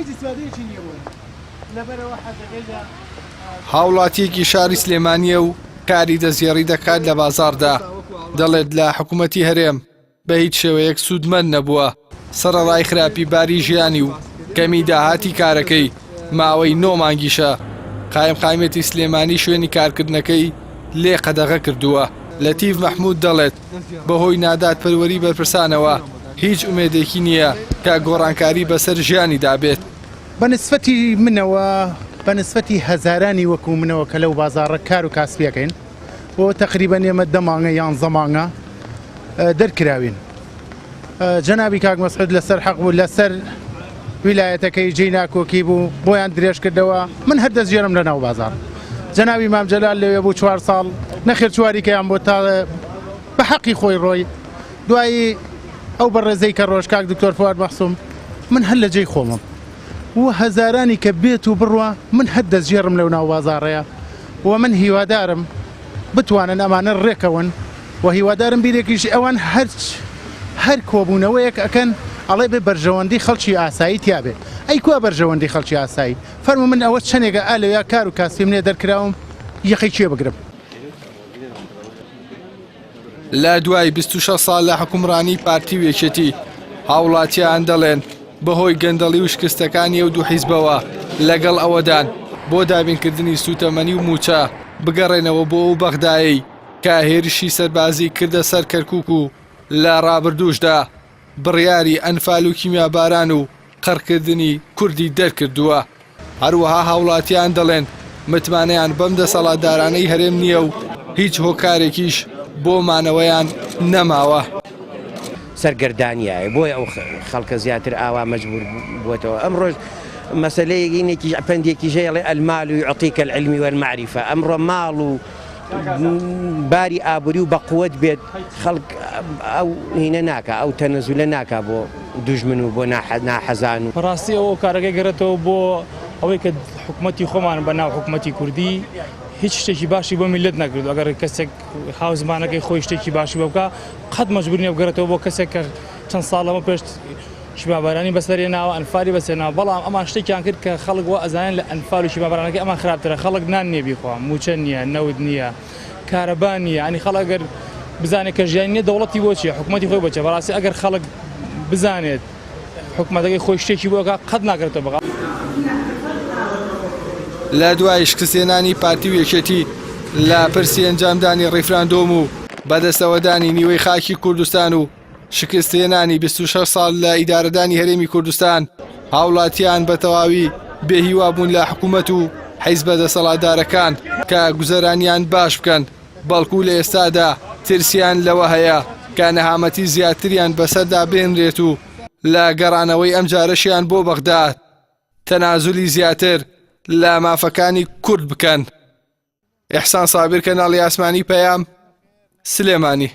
ئیسفادەیەکی نییە بۆی لەبەرەوە حەزەکەی لە هاوڵاتییەکی شاری سلێمانییە و کاری دەستگێڕی دەکات لە بازاڕدا، دەڵێت لە حکومەتی هەرێم بە هیچ شێوەیەک سوودمەند نەبووە، سەرەڕای خراپی باری ژیانی و کەمی داهاتی کارەکەی، ماوەی نۆ مانگیشە قایمقامیەتی سلێمانی شوێنی کارکردنەکەی لێ قەدەغە کردووە. لەتیف مەحمود دەڵێت، بەهۆی نادادپەروەری بەرپرسانەوە هیچ ئومێدێکی نییە کە گۆڕانکاری بەسەر ژیانیدا بێت. بە نسبەتی منەوە، بە نسبەتی هەزارانی وەکو منەوە کە لەو بازاڕە کار و کاسپی ئەکەین بۆ تەقریبەن ئێمە دە مانگە یانزە مانگە دەرکراوین. جەنابی کاک مەسعود لەسەر حەق بوو لەسەر ویلایەتەکەی جێی ناکۆکی بوو بۆیان درێژ کردەوە من هەر دەستگێرم لە ناو بازاڕ جەنابی مام جەلال لەوێ بوو چوار ساڵ نەخێر چواریکەیان بۆ تا بە حەقی خۆی ڕۆی دوایی ئەو بەڕێزەی کە ڕۆژ کاک دکتۆر فواد مەحسوم من هەر لە جێی خۆمم و هەزارانی کە بێت و بڕوا من هەر دەستگێڕم لەو ناو بازاڕەیە و من هیوادارم بتوانن ئەمانە ڕێکەون و هیوادارم بیرێکیش ئەوان هەرچ هەر کۆبوونەوەیەک ئەکەن ئەڵێ بێ بەرژەوەندی خەڵکی ئاسایی تیابێ ئەی کوا بەرژەوەندی خەڵکی ئاسایی فەرموو من ئەوە چەنێکە ئا لەویا کار و کاسپیم لێ دەرکراوم یەخەی کێ بگرم. لە دوای 26 ساڵ لە حکومڕانی پارتی و یەکێتی هاوڵاتیان دەڵێن بەهۆی گەندەڵی و شکستەکانی ئەو دوو حیزبەوە لەگەڵ ئەوەدان بۆ دابینکردنی سوتەمەنی و موچە بگەڕێنەوە بۆ ئەو بەغدایەی کە هێرشی سەربازی کردە سەر کەرکوک و لە ڕابردووشدا بڕیاری ئەنفال و کیمیاباران و قڕکردنی کوردی دەرکردووە. هەروەها هاوڵاتیان دەڵێن متمانەیان بەم دەسەڵاتدارانەی هەرێم نییە و هیچ هۆکارێکیش بۆ مانەوەیان نەماوە. سەرگەردانیایە بۆیە ئەو خەڵکە زیاتر ئاوا مەجبور بووەتەوە ئەمڕۆش مەسەلەیەکینێکیش پەندێکیش هەیە ئەڵێ المال یعطیک العلم والمعرفە ئەمڕۆ ماڵ و باری ئابووری و بەقوت بێت خەڵک ئەو هینە ناکا ئەو تەنەزولە ناکا بۆ دوژمن و بۆ ناحەزان و. بەڕاستی ئەوە کارەکەی گەڕێتەوە بۆ ئەوەی کە حکومەتی خۆمان بە ناو حکومەتی کوردی هیچ شتێکی باشی بۆ میللەت نەکردو ئەگەر کەسێک هاوزمانەکەی خۆی شتێکی باشی بۆ بکا قەت مەجبور نییە بگەڕێتەوە بۆ کەسێک کە چەند ساڵ لەمە پێش شیمابارانی بەسەر هێناوە ئەنفالی بەسەر هێناوە بەڵام ئەمان شتێکیان کرد کە خەڵک وا ئەزانن لە ئەنفال و شیمابارانەکەی ئەمان خراپترە خەڵک نان نییە بیخوا مووچە نییە نەوت نییە کارەبا نییە ینی خەڵک ئەگەر بزانێت کە ژیان نییە دەوڵەتی بۆ چیە حکوومەتی خۆی بۆ چیە بەڕاستی ئەگەر خەڵک بزانێت حکوومەتەکەی خۆی شتێکی بۆ بکات قەت ناگرێتەوە بەغا. لە دوای شکستهێنانی پارتی و یەکێتی لە پرسی ئەنجامدانی ڕیفراندۆم و بەدەستەوەدانی نیوەی خاکی کوردستان و شکستهێنانی 26 ساڵ لە ئیدارەدانی هەرێمی کوردستان، هاوڵاتیان بە تەواوی بێهیوا بوون لە حکومەت و حیزبە دەسەڵاتدارەکان کە گوزەرانیان باش بکەن، بەڵکو لە ئێستادا ترسیان لەوە هەیە کە نەهامەتی زیاتریان بەسەردا بهێنرێت و لە گەڕانەوەی ئەمجارەشیان بۆ بەغداد تەنازولی زیاتر لە مافەکانی کورد بکەن. ئیحسان سابیر کەناڵی ئاسمانی پەیام، سلێمانی.